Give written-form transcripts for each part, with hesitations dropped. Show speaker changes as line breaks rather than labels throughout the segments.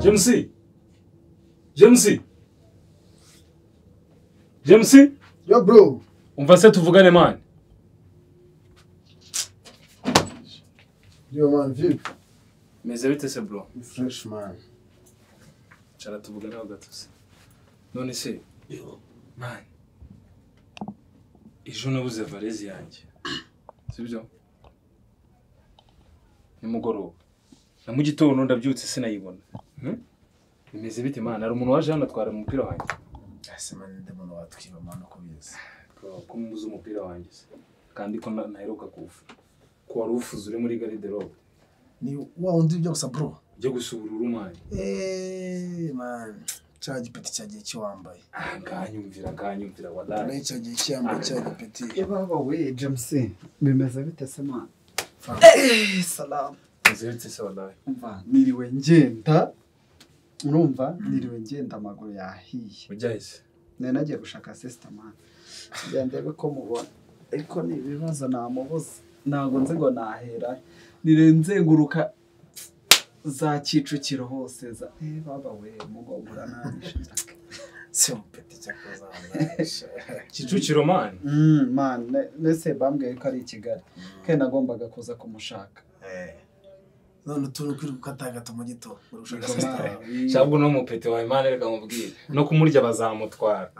James. James. James.
Yo bro.
Umva se tuvugane man.
Yo man, vipi?
Meze bite se bro?
Fresh man.
Cara tuvugane ho gato se. None se.
Yo
man. Ejo nabuze valise yanjye. Sibyo? Nimugoroba. Na mu gitondo ndabyutse sinayibona. Bimeze bite man? Hari umuntu waje hano atwara umupira wanjye.
Ese man ndi umuntu watwiba man uko bizi.
Ko mubuze umupira wanjye se. Kandi ko naheruka kufa. Ko wari ufuze uri muri garde-robe.
Ni wa undi ujya gusa bro.
Ujya gusa ubururu man.
Man. Cya gipeti cyagiye kiwambaye.
Nganyumvira wallahi.
Naye cyagiye kiyambaye cya gipeti.
Baba we James bimeze bite se man? Salam.
Bimeze bite se wallahi.
Umva niriwe ngenda. Urumva niriwe ngenda amaguru yahiye.
Ujyahise.
Nari nagiye gushaka sister man. Ngende ko mubona. Ariko ni ibibazo namubuze. Ntago nzi ngo nahera. Nirenze nguruka za Kicukiro hose za baba we mugobura nanisha.
Si umpeti cyakoza wallahi.
Kicukiro man.
Man nese bambwiye ko ari i Kigali. Kandi nagombaga kuza kumushaka.
None turi kwiruka katagata mu gito urushaka sister.
Cyabwo no mupeti wawe man reka mubwire. No kumurya bazamutwara.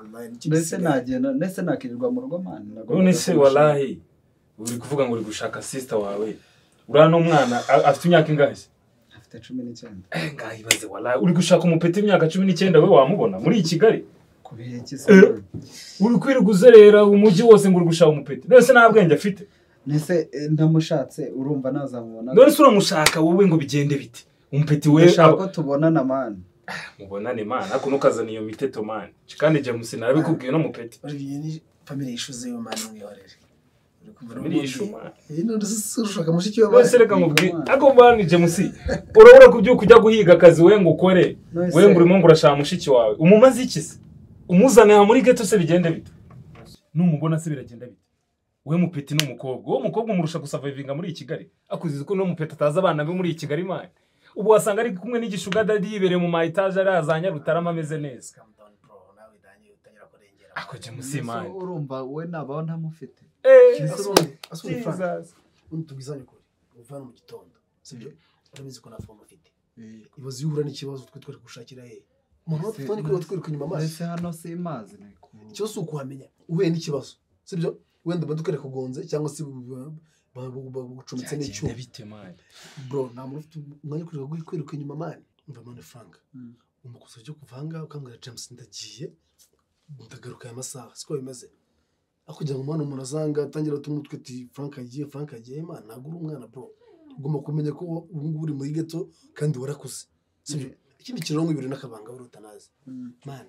Nese nagenda nese nakirirwa mu rugo man.
None se wallahi uri kuvuga ngo uri gushaka sister wawe. Uriya n'umwana afite imyaka ingahe se?
Afite 19.
Ngahibaze wallahi uri gushaka umupeti imyaka 19 we wamubona muri Kigali?
Kubera iki se?
Uri kwirirwa uzerera umujyi wose ngo uri gushaka umupeti. None se nta bwenge afite?
Nese ndamushatse urumva nazamubona.
None se uramushaka wowe ngo bigende bite? Umupeti we
ndashaka ko tubonana man.
Mubonane man, ariko ntukazana iyo miteto man. Kandi James narabikubwiye no mupeti.
Olivier ni family issues yo man mwihorere.
Family issue man.
None se ushaka mushiki we man.
None se reka mubwire. Ako man James urabura kubyuka ujya guhiga akazi we ngo ukore. We ngo urimo ngo urashaka mushiki wawe. Umumaze iki se? Umuzane muri ghetto se bigende bite? Numubona se biragenda bite? We mupeti n'umukobwa. Uwo mukobwa umurusha gusurvivinga muri Kigali. Akuziza ko no mupeti ataza abana be muri Kigali man. Ubu wasanga ari kumwe n'igishuga daddy yibereye mu ma etage arazanya Rutarama ameze neza.
Calm down bro, nawe danyi utangira kurengera.
Ako James man.
Urumva we nabaho ntamufite.
Jesus. Untubizanye kuri. Uvana mu gitondo. Sibyo? Urabizi ko na phone ufite. Ibaze uhura n'ikibazo twe twari gushakira he. Umuntu tufone kuri twiruka inyuma amazi.
Ese hano si mazi niko.
Icyo si ukuhamenya. Uhuye n'ikibazo. Sibyo? Wenda badukere kugonze cyangwa se bagucumitse n'icyuma.
Bite man.
Bro, nta muntu ufite umwanya kwirirwa kwiruka inyuma man. Umva man Frank. Umukoso cyo kuvanga ukambwira James ndagiye ndagaruka aya masaha siko bimeze. Aho kugira ngo umwana umuntu azanga atangira tumutwe ati Frank agiye man ntabwo uri umwana bro. Ugomba kumenya ko ubu ngubu uri muri ghetto kandi warakuze. Sibyo? Ikindi kintu ngo ibiri nakabanga uri utanazi. Man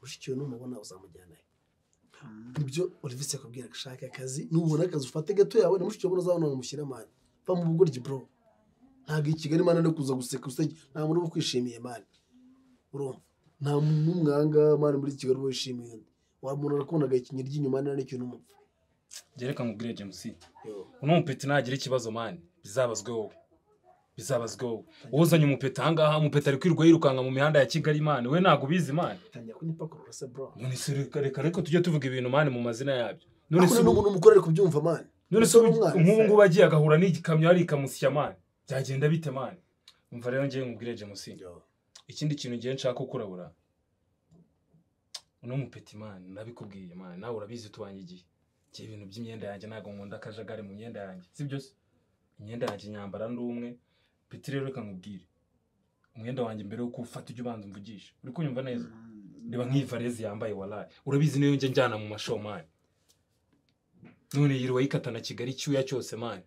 mushiki we numubona uzamujyana he? Nibyo Olivier yakubwira gushaka akazi nubona akazi ufate gato yawe na mushiki wawe uzabona umushyira man. Va mu bugoryi bro. Ntabwo i Kigali man no kuza guseka useke nta muntu uba kwishimiye man. Urumva nta muntu umwanga man muri Kigali wishimiye undi. Wa muntu arakubonaga ikinyi ry'inyuma nta n'ikintu umupfa.
Gereka mubwire James. Uno mupeti nagira ikibazo man bizabazwe wowe. Bizabazwe wowe. Uzanye umupeti ahangaha umupeti ari kwirwa yirukanka mu mihanda ya Kigali man we ntago ubizi man.
Tangira kunyipakurura se bro.
None se reka reka tujye tuvuga ibintu man mu mazina yabyo. None
se n'umuntu umukorere kubyumva man.
None se nk'ubu ngubu agiye agahura n'igikamyo ari ikamusya man. Byagenda bite man? Umva rero ngiye nkubwire James. Ikindi kintu ngiye nshaka kukurabura. Uno mupeti man nabikubwiye man nawe urabizi tubanye igihe. Ngiye ibintu by'imyenda yanjye ntago nkunda akajagari mu myenda yanjye. Sibyo se? Imyenda yanjye nyambara ndi umwe. Peti rero reka nkubwire. Umwenda wanjye mbere yo kuwufata ujye ubanza umvugishe. Uri kunyumva neza? Reba nk'iyi vareze yambaye wallahi. Urabizi niyo njye njyana mu mashow man. None yiriwe yikatana Kigali cyuya cyose man.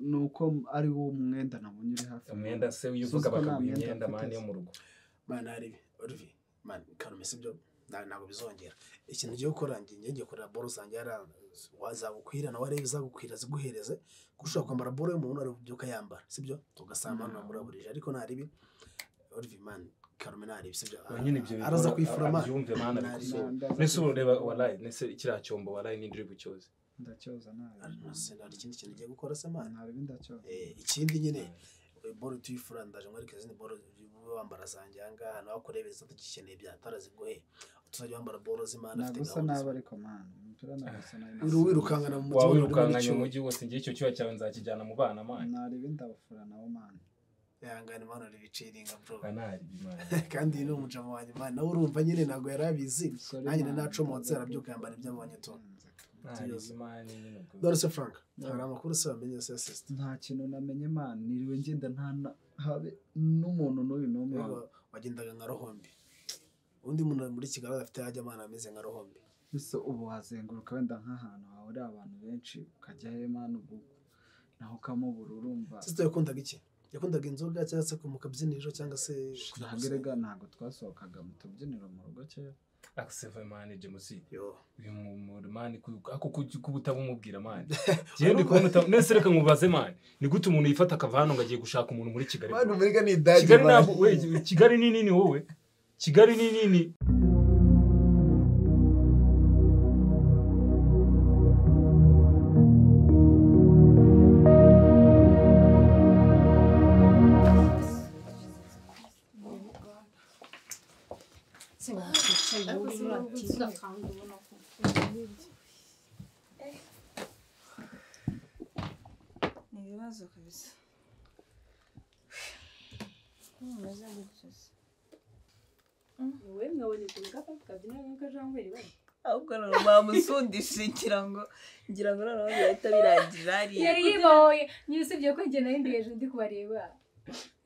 Nuko ari wo mwenda nabonye uri hafi.
Umwenda se uyivuga bakaguha imyenda man yo mu rugo.
Man ari Olivier man karume sibyo ntabwo bizongera. Ikintu ngiye gukora ngiye kureba boro zanjye wazagukwira nawe arebe izagukwira ziguhereze gushaka kwambara boro y'umuntu ari kubyuka yambara sibyo ugasanga hano muraburije ariko naribi Olivier man karume naribi sibyo araza kwifura man
byumve man abikosora. Nese ureba wallahi nese kiriya cyombo wallahi ni ndiri bucyoze.
Ndacyoza nabi.
Nari ikindi kintu ngiye gukora se man.
Naribi ndacyoza.
Ikindi nyine Boro tuyifura ndaje mwereke izindi boro wambara zanjye ahangaha nawe akurebeza tugikeneye byatara ziguhe tuzajya wambara boro z'Imana afite
gahunda. Nagusa nabi ariko man umupira nagusa nabi.
Wirukankana mu mujyi
wawirukankanye umujyi wose ngiye icyo cyuya cyawe nzakijyana mu bana man.
Narebe ndabafura nabo man.
Yangana man uri biciringa bro.
Kanari man.
Kandi ni umujama wanjye man nawe urumva nyine ntago yarabizi. Nanjye nacomotse arabyuka yambara ibyo abonye to. Dore se Frank, hari amakuru se wamenye se sister?
Nta kintu namenye man, niriwe ngenda nta habe n'umuntu n'uyu n'umwe
wagendaga nka rohombi. Undi muntu muri Kigali afite ajya man ameze nka rohombi.
Ese ubu wazenguruka wenda nk'ahantu hahurira abantu benshi ukajya he man ubu naho ukamubura urumva.
Sister yakundaga iki? Yakundaga inzoga cyangwa se mu kabyiniro cyangwa se
ntagerega ntago twasohokaga mu tubyiniro mu rugo kera.
Akaseva man James. Yo. Uyu man ako kubutabumubwira man. Giye ndi kubona nese reka nkubaze man. Ni gute umuntu yifata akava hano ngo agiye gushaka umuntu muri Kigali?
Man umurega ni idage.
Kigali ntabwo we Kigali ni nini wowe? Kigali ni nini?
Ni ibibazo kabisa. Umeze gutyo se.
Wowe mwabonye ukuntu kabyina nk'akajangweri we.
Ahubwo none bamusundishe ngira ngo noneho birahita birangira hariya.
Yari yiboye nyine usibye ko njye nari ndi hejuru ndi kubareba.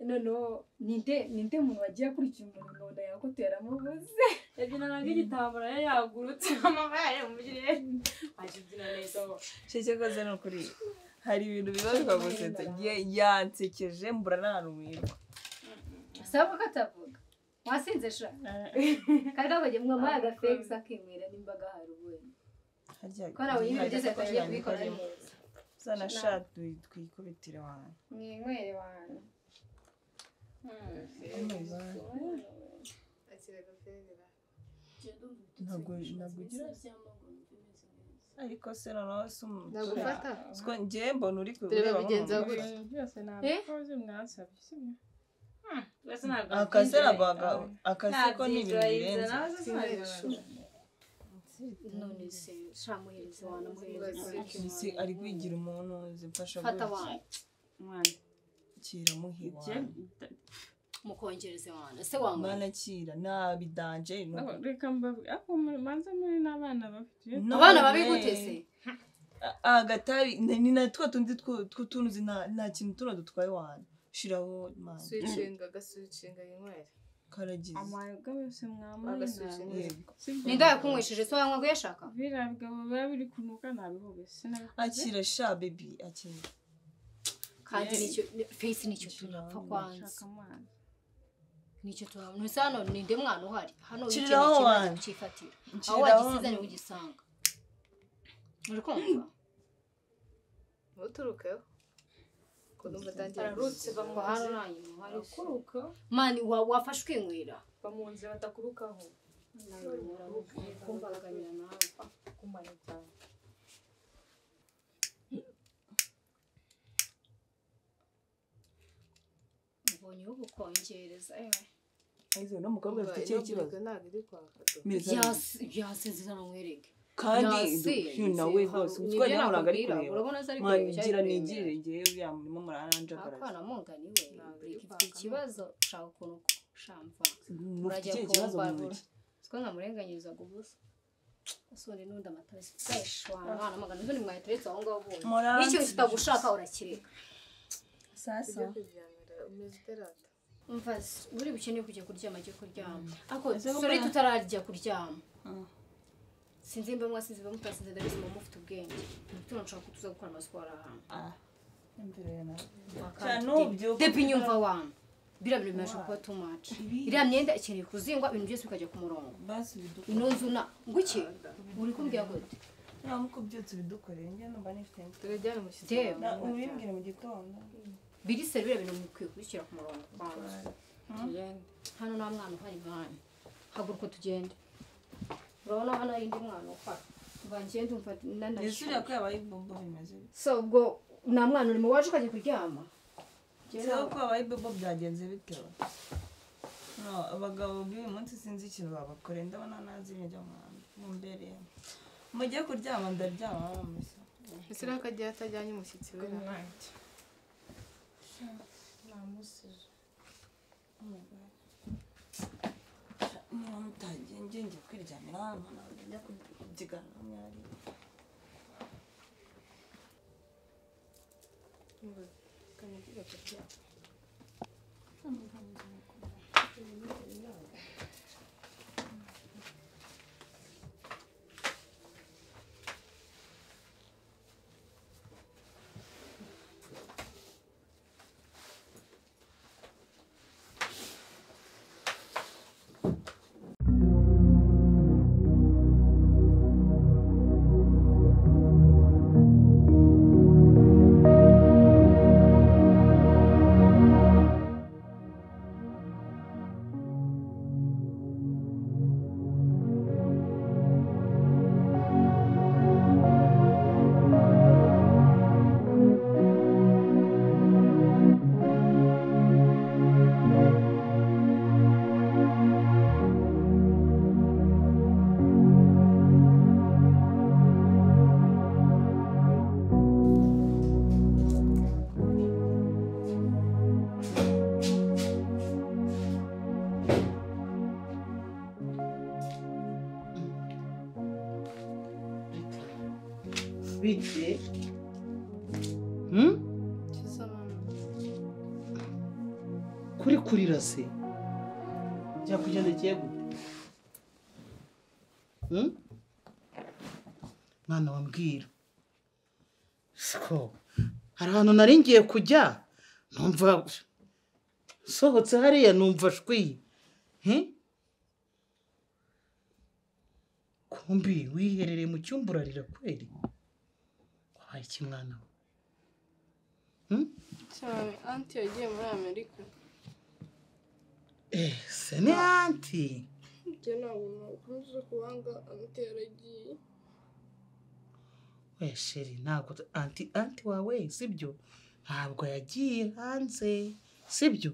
Noneho ninde muntu wagiye akurikira umuntu nkabona yakotera amubuze.
Yabyinaga nk'igitambaro yari yagurutse amabara yari mu kirere. Akibyina neza.
Cece koze ni ukuri. Hari ibintu biba bikagusetsa yansekeje mbura n'ahantu wirirwa.
Saba ko atavuga. Wasinze sha. Kandi kabagiye mwamuhaye agafegisi akinywera nimba gahari ubundi. Ko nawe ibintu byose yatangiye kubikora neza.
Zana sha twikubitire wantu.
Mwinywere wantu.
Ntabwo ugira ariko se noneho si siko njye mbona uri kureba
byose nabikoze mwansabye sibyo
akase nabwo akase ko ni ibintu birenze
none se shamuhereze wanamuhereze
ari kwigira umuntu zimfasha
fata wanyu
kira muhiwa
mukongereze wana se wanga
mana kira nabi danje
no reka mbavuga ako manza muri nabana bafite
abana babi gute se
agatabi ni natwo tundi twutunuzi nta kintu tuno dutwaye wana shiraho mana
switchinga gaswitchinga yinywere
karagize
amayoga yose mwamaye
ninda yakunywesheje so wanywa ngo yashaka
birabwo biba biri kunuka nabihobe sinabikoze
akira sha baby akira
kandi nicyo face nicyo tunapfa kwanza nicyo tunapfa hano ninde mwana uhari hano wikeneye ikintu cyifatira aho wagisizanye ugisanga uri kumva
uturukeho ko ndumva tangiye
ararutse bamwe
hano nanyu hari
kuruka
mani wafashwe kwinywera
bamunze batakurukaho
kumbaganira nawe
kumanya cyane
ubonye ubukongereza
izo no mukobwa afite ikihe kibazo
yasinze namwereke
kandi uyu nawe rwose utwaye nahoraga ari kureba ngira nigirire ngewe uriya murimo murananjagaraza
akana mungani we ifite ikibazo shaka ukuntu shamva
mufite ikihe kibazo mu ntoki
siko nkamurenganyirizaga ubusa asone n'undi amata fresh wana magana n'undi mwateretse aho ngaho ubonye icyo kitagushaka urakireka
sasa
umva uri bukeneye kujya kuryama ajye kuryama ariko sore tutararya kuryama sinzi mba mwasinze mba mutasinze ndabizi mba mufite ubwenge mutuna nshaka kutuza gukora amasiporo ahantu depi nyumva wantu biriya bintu bimaze kuba too much iriya myenda ikeneye kuzingwa ibintu byose bikajya ku murongo ino nzu na nguki uri kumbwira gute
nuramuka ubyutse ubidukoreye njye numva nifite
turajyana umushyitsi
ubimbwire mu gitondo
biri se biriya bintu mukwiye kubishyira ku murongo kwanza hano nta mwana uhari mwana haguruka tugende urabona hano hari undi mwana uhari mva ngende umva nanashyuye
ese uriya ko yabaye ibombo bimeze
so ubwo nta mwana urimo waje ukajya kuryama
Cyangwa ko abaye bebo byagenze bitewe. No, abagabo b'uyu munsi sinzi ikintu babakoreye, ndabona nazi ibyo mu mbere. Mujye kuryama ndaryama mama.
Ese rakagiye atajyanye umushyitsi we
nanjye. Namusije.
Niba mutagiye ngiye kwiryamira hano ntabwo njya kubyigana mwari.
Bite? Kuri kurira se byakugendekeye gute? Mwana wambwira siko hari ahantu nari ngiye kujya numva sohotse hariya numva shwi. Kumbi wiherereye mu cyumba urarira kweri? Wabaye iki mwana we?
Cyane anti yagiye muri Amerika.
Se ni anti?
Njye ntabwo nakunze kubanga anti yaragiye.
We sheri ntabwo anti wawe sibyo? Ntabwo yagiye hanze sibyo?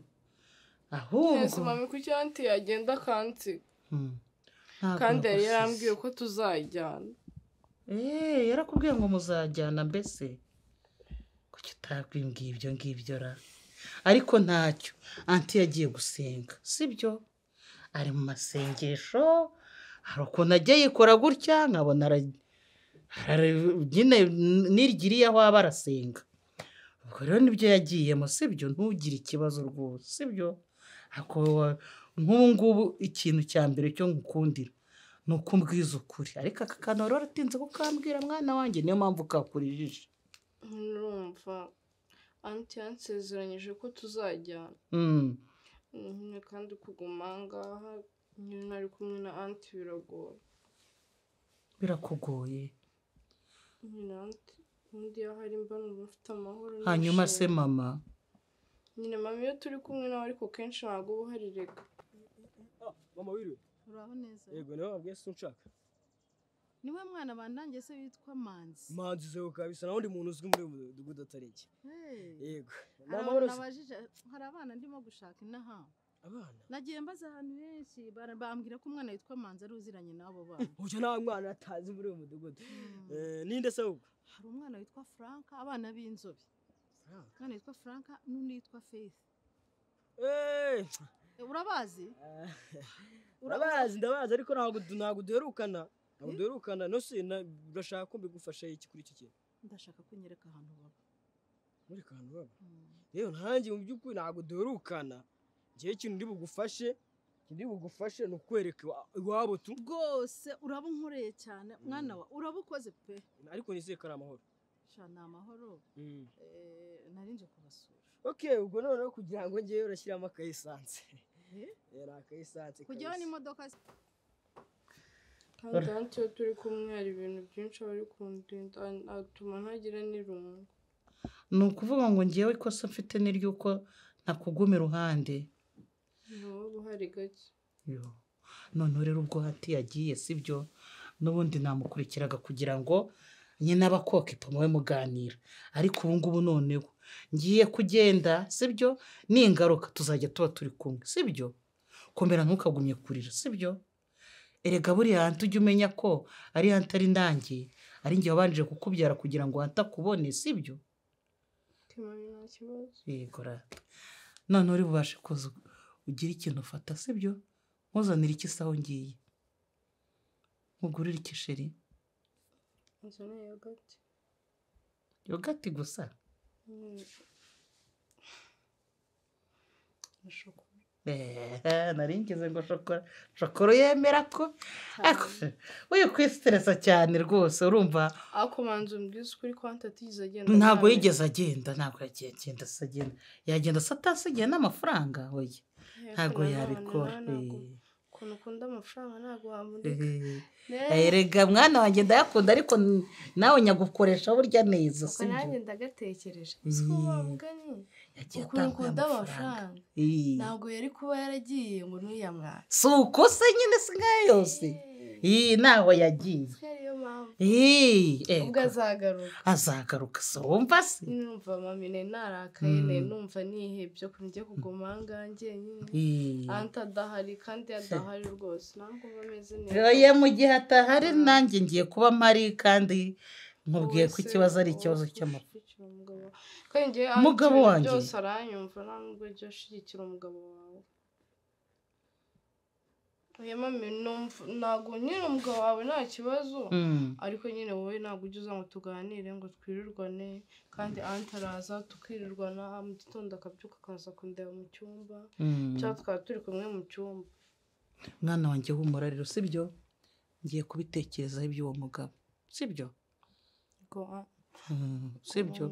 Ahubwo
ese mami kuki anti yagenda akansiga? Kandi yari yarambwiye ko tuzajyana.
Yarakubwiye ngo muzajyana mbese? Kuki utabimbwiye ibyo ngibyo ra? Ariko ntacyo, anti yagiye gusenga sibyo? Ari mu masengesho, hari ukuntu ajya yikora gutya nkabona nyine nirgiriye aho aba arasenga. Ubwo rero nibyo yagiyemo sibyo? Ntugire ikibazo rwose sibyo? Nk'ubu ngubu ikintu cya mbere cyo ngukundira ni uko umbwiza ukuri, ariko aka kantu wari waratinze kukambwira mwana wanjye, niyo mpamvu kakurijije.
Urumva anti yansezeranyije ko tuzajyana. Nyine kandi kuguma ngaha nyine nari kumwe na anti biragoye.
Birakugoye?
Nyine anti undi ahari mba numva mfite amahoro.
Hanyuma se mama?
Nyine mama iyo turi kumwe nawe ariko kenshi ntabwo uba uhari reka.
Mama wiriwe?
Uraho neza.
Yego niwe wabwiye se unshaka?
Niwe mwana bandangiye se witwa Manzi.
Manzi zewe kabisa, nta wundi muntu uzwi muri uyu mudugudu atari njye. Yego.
Hari abana ndimo gushaka inaha.
Abana?
Nagiye mbaza ahantu henshi bambwira ko umwana witwa Manzi ari uziranye n'abo bana.
Ujya nta mwana atazi muri uyu mudugudu. Ninde se ubwo?
Hari umwana witwa Frank, abana b'inzobe. Umwana witwa Frank n'undi witwa Faith. Urabazi?
Urabazi ndabazi ariko ntabwo duherukana. Ntabwo duherukana no se urashaka ko mbigufasha iki kuri iki kintu?
Ndashaka ko unyereka ahantu baba.
Muri ahantu baba? Rero ntangiye mu by'ukuri ntabwo duherukana. Ngiye ikintu ndi bugufashe ni ukwereka iwabo tu.
Rwose uraba unkoreye cyane mwana wa, urabukoze pe.
Ariko nizeye ko ari amahoro.
Sha ni amahoro. Narinje kubasura.
Okay, ubwo noneho kugira ngo ngewe urashyiramo akayisanse. Ni akayisanse.
Kujyaho n'imodoka.
Kandi anti iyo turi kumwe hari ibintu byinshi aba ari kundinda atuma ntagira n'irungu.
Ni ukuvuga ngo ngewe ikosa mfite ni ry'uko ntakuguma iruhande.
Ntawe uhari gake.
Noneho rero ubwo anti yagiye sibyo? N'ubundi namukurikiraga kugira ngo nyine abakokipa mube muganira, ariko ubu ngubu noneho Ngiye kugenda, sibyo? Ningaruka tuzajya tuba turi kumwe, sibyo? Komera ntukagumye kurira, sibyo? Erega buriya hantu ujya umenya ko ari hantu ari ndangiye, ari njye wabanje kukubyara kugira ngo hantakubone, sibyo? Yego rata. None uri bubashe kuza ugira ikintu ufata, sibyo? Nkuzanira iki se aho ngiye? Nkugurire iki sheri?
Nzanira yogati.
Yogati gusa?
Na shokora.
Nari ngize ngo shokora. Shokora yemera ko uyu kwistressa cyane rwose urumva.
Ako manzu mbwiza ukuri ko atigeze agenda.
Ntabwo yigeze agenda, ntabwo yagenda se agenda. Yagenda se atasigiye n'amafaranga oya. Ntabwo yabikora.
Ukuntu ukunda amafaranga ntabwo wamureka.
Erega mwana wanjye ndayakunda ariko nawe nyagukoresha burya neza, sibyo?
Nanjye ndagatekereje. Siko wamugani. Ukuntu ukunda amafaranga. Ntabwo yari kuba yaragiye ngo n'uriya mwana.
Si uko se nyine si nka yose. Naho yagiye.
Ubwo azagaruka.
Azagaruka se wumva se?
Numva mami nari narakaye, numva nihebye ko ngiye kuguma aha ngaha njyenyine. Anti adahari kandi adahari rwose ntabwo mba meze neza.
Oya mu gihe atahari nanjye ngiye kuba mpari kandi nkubwiye ko ikibazo ari ikibazo cy'amafaranga. Umugabo wanjye
byose aranyumva nta nubwo ujya ushyigikira umugabo wawe. Oya mami ntabwo nyine umugabo wawe nta kibazo ariko nyine wowe ntabwo ujya uza ngo tuganire ngo twirirwane kandi anti araza tukirirwana mu gitondo akabyuka akaza kundeba mu cyumba cyangwa tukaba turi kumwe mu cyumba.
Mwana wanjye humura rero, sibyo? Ngiye kubitekerezaho iby'uwo mugabo, sibyo? Sibyo?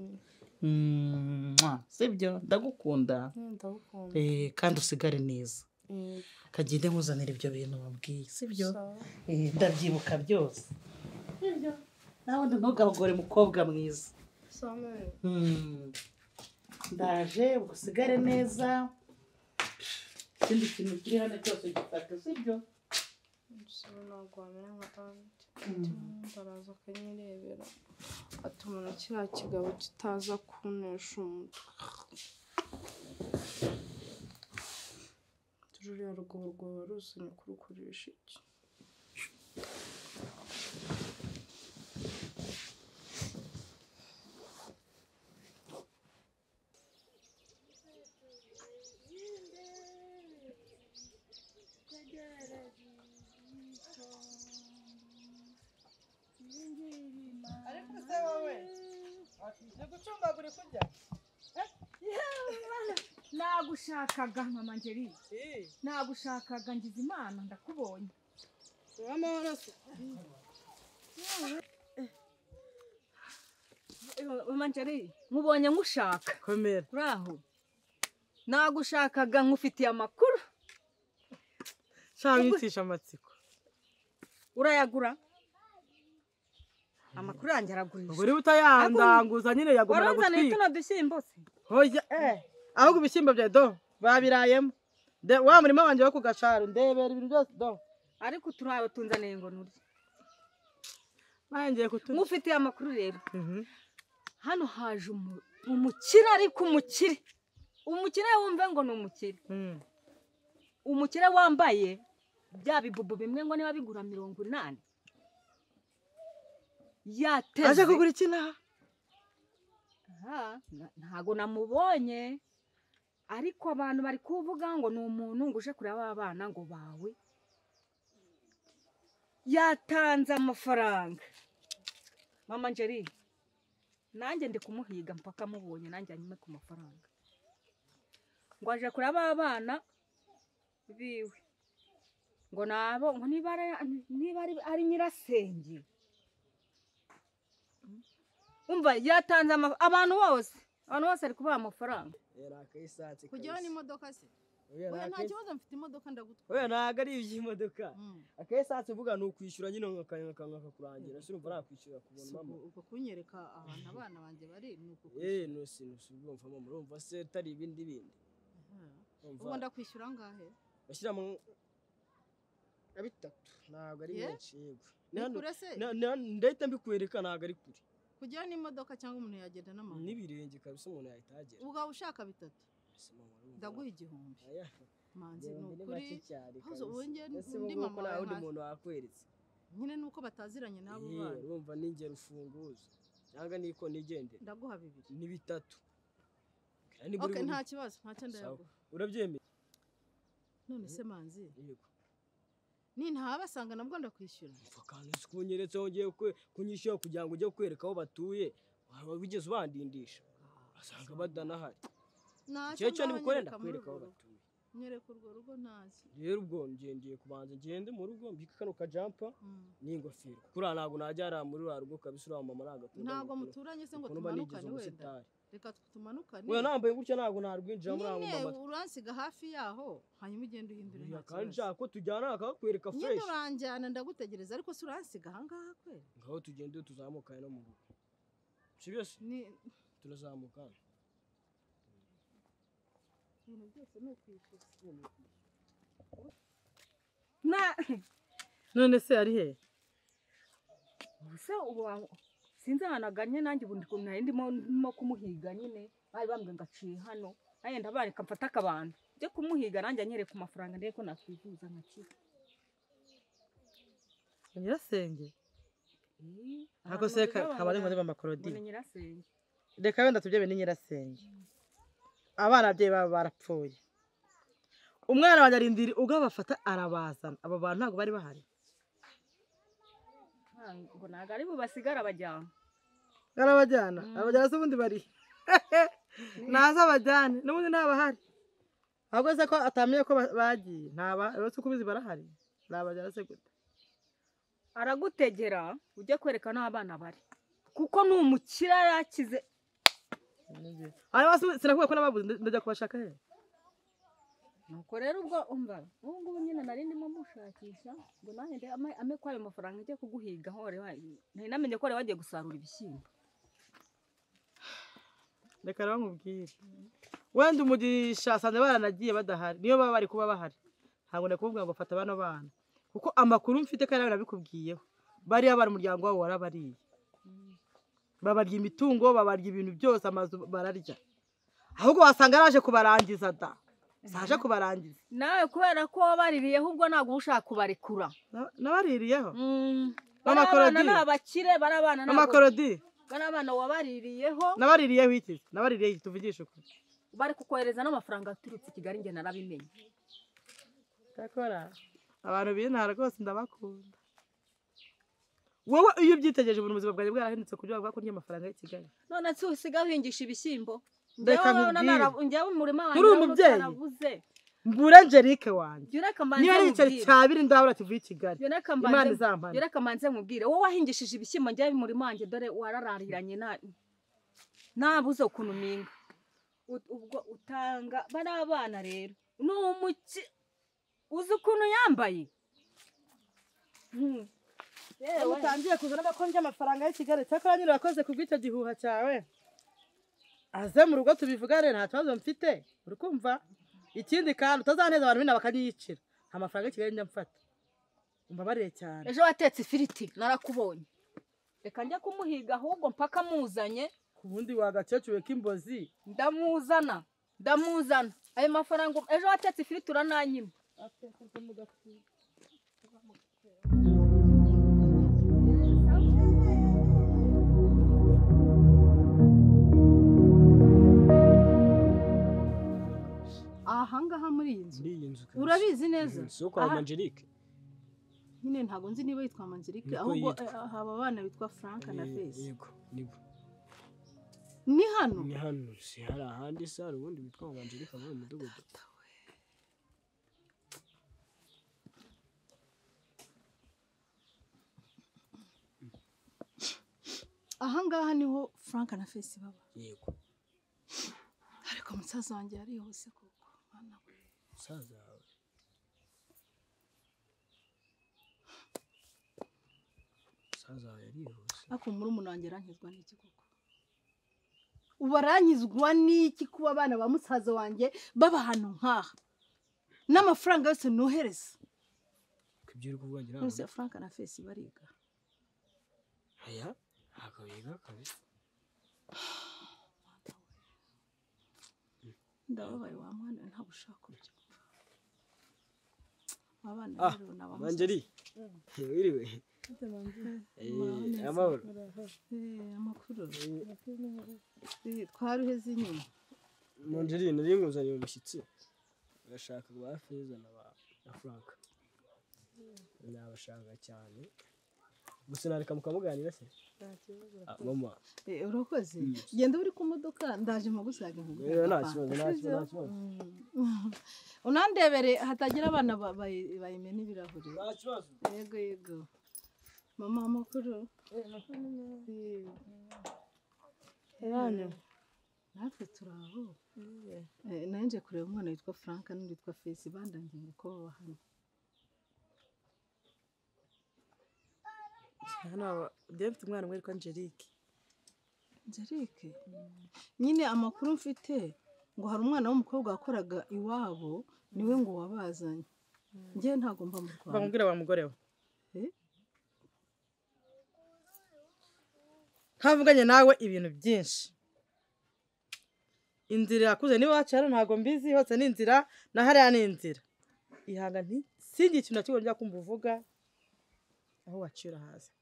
Sibyo? Ndagukunda. Kandi usigare neza. Kagende nkuzanira ibyo bintu wabwiye, sibyo? Ndabyibuka byose. Sibyo? Nawe ntugabagore mukobwa mwiza. Ndaje usigare neza. Ikindi kintu kiri hano cyose gifata, sibyo?
Ntabwo wamera nka anti. Baraza akanyirebera atuma na kiriya kigabo kitaza kunesha umutwe. Ruriya rugabo rwawe ruzanye kurukoresha iki?
Ariko se wowe ni gucumbagura kurya?
Nagushakaga mama Angeline. Nagushakaga ngize Imana ndakubonye. Mama Angeline, nkubonye nkushaka.
Komera.
Uraho. Nagushakaga nkufitiye amakuru.
Shabitisha amatsiko.
Urayagura? Amakuru yanjye aragurisha.
Ubwo utayandanguza nyine yagomba gutwika.
Waranzaniye tuno dushyimbo se?
Hoya ahubwo ibishyimbo bya do babirayemo. Wa murima wanjye wo kugashara ndebera ibintu byose do.
Ariko turawe tunzaniye ngo nurye.
Nangiye kuturya.
Nkufitiye amakuru rero. Hano haje umukire ariko umukire. Umukire wumve ngo ni umukire. Umukire wambaye bya bibubu bimwe ngo niba bigura 80. Yateze.
Aje kugura iki naha?
Aha, ntago namubonye. Ariko abantu bari kuvuga ngo ni umuntu ngo uje kureba abana ngo bawe. Yatanze amafaranga. Mama Angeline, nanjye ndi kumuhiga mpaka mubonye nanjye anyime ku mafaranga. Ngo aje kureba abana biwe. Ngo nabo ngo niba ari nyirasenge. Umva yatanze abantu bose ari kubaha amafaranga.
Kujyaho n'imodoka se?
Oya nta kibazo mfite imodoka ndagutwara.
Oya ntago ari iby'imodoka. Akayesanse mvuga ni ukwishyura nyine nkakakurangira. Se urumva nakwishyura kubona mama.
Uko kunyereka ahantu abana banjye bari ni uko.
No si urumva mama urumva se tari ibindi bindi.
Ubwo ndakwishyura angahe?
Bashyira mu bitatu ntago ari menshi yego.
Ni kure se?
Ndahita mbikwereka ntago ari kure.
Kujyayo n'imodoka cyangwa umuntu yagenda n'amaguru?
N'ibirenge kabisa umuntu yahita ahagera.
Ubwo ushaka 3. Ndaguha 1000. Manzi ni ukuri. Undi mama
wawe undi muntu wakweretse.
Nyine nuko bataziranye nabo bana.
Urumva ningera ufunguzo. Cyangwa niko nigendera.
Ndaguha 2.
Ni 3.
Okay, nta kibazo, ntacyo ndayaguha.
Urabyemeye?
None se Manzi? Yego. Ni ntabasanga nabwo ndakwishyura.
Mfa kandi sikunyeretse wongeye kunyishyura kugira ngo ujye kwereka aho batuye. Wigeze ubandindisha. Asanga badanahari.
Ntacyo
cyo nibukore ndakwereka aho batuye.
Nyereka urwo rugo ntazi.
Rero ubwo ngiye kubanza ngende mu rugo mbike kano kajampa n'ingofero. Kuri ntago najya ara muri rwa rugo kabisa uriya mama nagakunda.
Ntago muturanye se ngo tumanukane wenda. Reka tumanukane.
Oya nambaye gutya ntago narwinjira muri abo mama.
Nyine uransiga hafi yaho hanyuma ugende uhindure nta kibazo.
Kandi nshaka ko tujyana akakwereka fresh.
Nyine uranjyana ndagutegereza ariko se uransiga aha ngaha kweri.
Ngaho tugende tuzamukane no mu rugo. Sibyo se? Turazamukana.
Ibintu byose ni ukwishyura.
Na
none se ari he?
Ubuse ubu sinzi ahantu aganye nanjye ubu nari ndimo kumuhiga nyine bari bambwiye ngo aciye hano nanjye ndabareka mfata akabando njye kumuhiga nanjye anyereka amafaranga ndebe ko nakwivuza nkakira.
Nyirasenge ntabwo se kaba ari muri mama Claudine.
Nyirasenge
reka wenda tubyebe ni nyirasenge. Abana ababyeyi babo barapfuye. Umwana wanjye arindira ubwo abafata arabazana. Abo bantu ntabwo bari bahari.
Ngo ntabwo ari bubasigara abajyana.
Arabajyana? Abajyana se ubundi bari? Naza abajyane n'ubundi ntabahari. Ahubwo se ko atamenye ko bagiye ntaba uretse ko ubizi barahari. Nabajyana se gute?
Aragutegera ujye kwereka n'aho abana bari. Kuko ni umukira yakize.
Hanyuma sinakubwiye ko nababuze ndajya kubashaka he?
Nuko rero ubwo umva ubu ngubu nyine nari ndimo mushakisha ngo nanjye ame kwa ayo mafaranga njye kuguhiga aho nari namenye ko wari wagiye gusarura ibishyimbo.
Reka rero nkubwire wenda umugisha asanze baranagiye badahari niyo baba bari kuba bahari ntabwo ndakubwira ngo fata bano bana kuko amakuru mfite kandi nawe nabikubwiyeho bariya bari umuryango wabo warabariye babarya imitungo babarya ibintu byose amazu bararya ahubwo wasanga araje kubarangiza da saje kubarangiza
nawe kubera ko wabaririyeho ubwo ntabwo ushaka kubarekura.
Nabaririyeho
mama Claudine n'abakire barabana
mama Claudine
barabana wabaririyeho.
Nabaririyeho iki? Nabaririyeho iki? Tuvugishe ukuri.
Bari kukohereza n'amafaranga aturutse i Kigali njye narabimenye.
Cyakora abantu b'intara rwose ndabakunda. Wowe iyo ubyitegereje ubuntu ubuzima bwanjye bwarahindutse ku buryo bavuga ko ndya amafaranga y'i Kigali.
None se usigaye uhingisha ibishyimbo?
Reka nkubwire.
Njyewe umurima wanjye
Uri umubyeyi. Mbura Angelique wanjye. Niba ari igiceri cya 2 ndabura kivuye i Kigali. Imana izampana.
Reka mbanze nkubwire. Wowe wahingishije ibishyimbo njyewe umurima wanjye dore wararariranye nabuze ukuntu mpinga. Ubwo utanga bari abana rero. Ni umuki uzi ukuntu yambaye?
Utangiye kuzana abakonje amafaranga y'i Kigali cyakora nyine urakoze kubw'icyo gihuha cyawe. Aze mu rugo tubivugane nta kibazo mfite uri kumva. Ikindi kandi utazaneza abantu bina bakanyiyicira nta mafaranga y'i Kigali njya mfata. Umbabarire cyane.
Ejo watetse ifiriti narakubonye. Reka njya kumuhiga ahubwo mpaka muzanye.
Ku bundi wagakecuru k'imbozi.
Ndamuzana ndamuzana ayo mafaranga ejo watetse ifiriti urananyima.
Ahangaha muri iyi nzu urabizi neza
si kwa Angelique
nyine ntago nzi niba yitwa Angelique ahubwo haba abana bitwa Frank na Face.
Yego nibo
ni hano
ni hano si hari ahandi se hari ubundi witwa Angelique muri mudugudu.
Ahangaha niho Frank na Face baba.
Yego
ariko musaza wanjye yarihuse koko mwana we.
Musaza wawe musaza wawe yarihuse.
Ariko murumuna wanjye arankizwa n'iki koko? Ubu arankizwa n'iki kuba abana ba musaza wanjye baba ahantu nk'aha n'amafaranga yose nohereza?
Ibyo uri kuvuga ngira ngo
Frank na Face bariga.
Aya ntabwo Ntabwo biga kabisa.
Ndababaye wa mwana ntabwo ushaka kubyumva. Abana rero nabo.
Manjeri. Wiriwe. Amahoro.
Amakuru. Twaruheze inyuma.
Manjeri nari nguzaniye umushyitsi. Urashaka ba Feza na ba Frank. Nabashaka cyane. Gusa nareka mukamuganira se? Mama.
Urakoze. Genda uri ku modoka ndaje mugusaga
nkubwira. Nta kibazo, nta kibazo.
Unandebere hatagira abana bayimena ibirahuri.
Nta kibazo.
Yego yego. Mama amakuru.
Yanyu.
Natwe turaho. Nanje kureba umwana witwa Frank n'undi witwa Face bandangiye ko baba hano.
Hano mfite umwana witwa Angelique.
Angelique? Nyine amakuru mfite ngo hari umwana w'umukobwa wakoraga iwabo niwe ngo wabazanye. Njye ntago mba mu Rwanda.
Bamubwira wa mugore we. Ntavuganye nawe ibintu byinshi. Inzira yakuze niba wacara ntago mbizi hose ni inzira na hariya ni inzira. Ihanga nti singi ikintu na kimwe njya kumva uvuga aho wacira haza.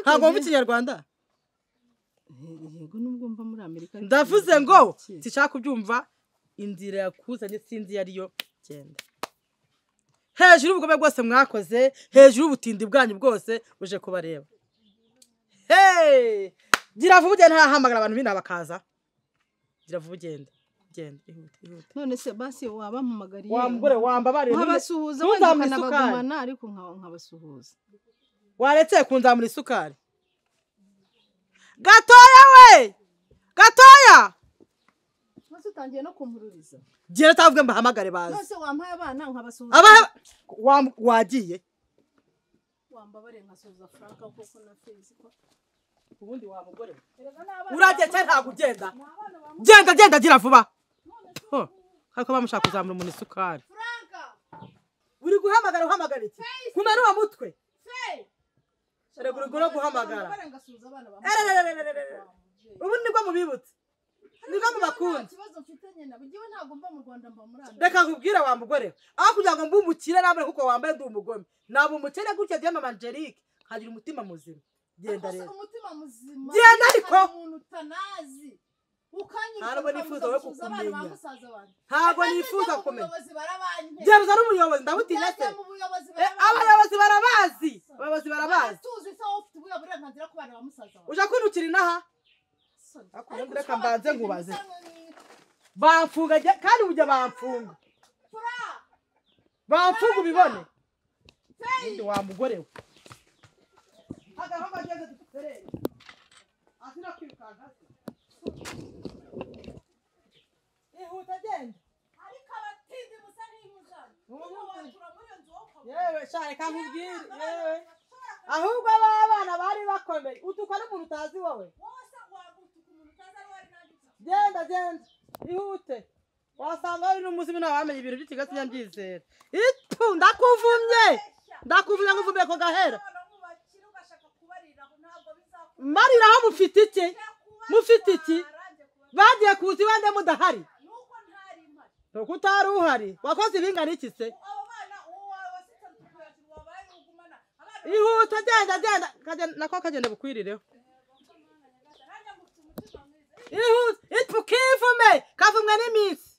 Ntabwo wumva ikinyarwanda?
Yego nubwo mba muri Amerika.
Ndavuze ngo sinshaka kubyumva inzira yakuzanye sinzi iyo ariyo genda. Hejuru y'ubugome bwose mwakoze, hejuru y'ubutindi bwanyu bwose uje kubareba. Hey! Gira vuba ugende ntahamagara abantu bina bakaza. Gira vuba ugende. Genda ihute ihute.
None se basi wabampamagariye.
Wa mugore wambabariye.
Nkabasuhuza wenda nkanabagumana ariko nkabasuhuza.
Waretse kunzamura isukari. Gatoya we! Gatoya!
Nose utangiye no kumpururiza.
Gira tavuge mbahamagare baze.
Nose wampaye abana nkabasuhuza.
Aba wagiye.
Wambabariye nkasuhuza Frank kuko na Face ko
ubundi wa mugore. Uragiye cyane ntabwo ugenda. Genda genda gira vuba. Ariko bamushaka kuzamura umuntu isukari. Uri guhamagara uhamagara iki? Kumena uwa mutwe. Erega uri no guhamagara. Ubu nibwo mubibutse. Nibwo mubakunze. Reka nkubwire wa mugore. Aho kugira ngo mbe umukire namwe kuko wambaye ndi umugome. Naba umukire gutya gihe mama Angelique nkagira umutima muzima. Genda rero.
Umutima muzima.
Genda ariko.
Umuntu utanazi.
Ntabwo nifuza we kukumenya. Ntabwo nifuza kumenya. Genda uzane umuyobozi ndamutinya se. Abayobozi barabazi. Abayobozi barabazi. Uja kuntukira inaha? Reka mbanze nkubaze. Bamfunga kandi ujya bamfunga. Bamfunga ubibone. Undi wa mugore we. Agahamba ageze duterere. Asina kwirukanka se. Ihuta genda.
Ariko abatindi musa nk'imuzana.
Yewe sha reka nkubwire yewe. Ahubwo abana bari bakomeye utukwa n'umuntu utazi wowe. Genda genda ihute. Wasanga ari n'umuzimi nawe wamenye ibintu by'ikigali sinyabyizera. Itu ndakuvumye. Ndakuvumye nkuvumye ko gahera. Mariraho mufite iki? Mufite iki? Bagiye kuza iwande mudahari. Nuko utari uhari. Wakoze ibingana iki se? Ihuta genda genda nako kagenda bukwirireho. Ihute itu kivume kavumwe n'iminsi.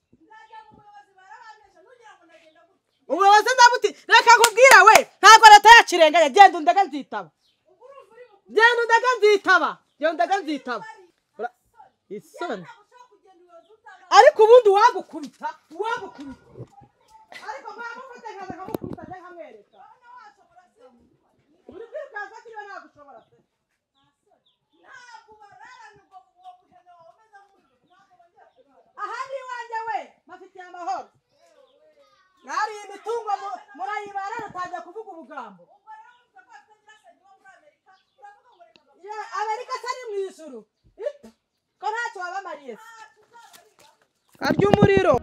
Ubuyobozi ndabuti reka nkubwira we ntabwo leta yakirenganya genda undega nzitaba. Genda undega nzitaba. Genda undega nzitaba. Isoni. Ariko ubundi wagukubita wagukubita. Ariko mwamufate nkaza nkamukubita njye nkamwereka. Uri kwirukanka kiriya ntagushobora se. Aha ni iwanjye we bafitiye amahoro. Mwari imitungo murayibara rutangiye kuvuga ubugambo. Amerika se ni mu ijuru. Ko ntacyo wabamariye se. Karya umuriro.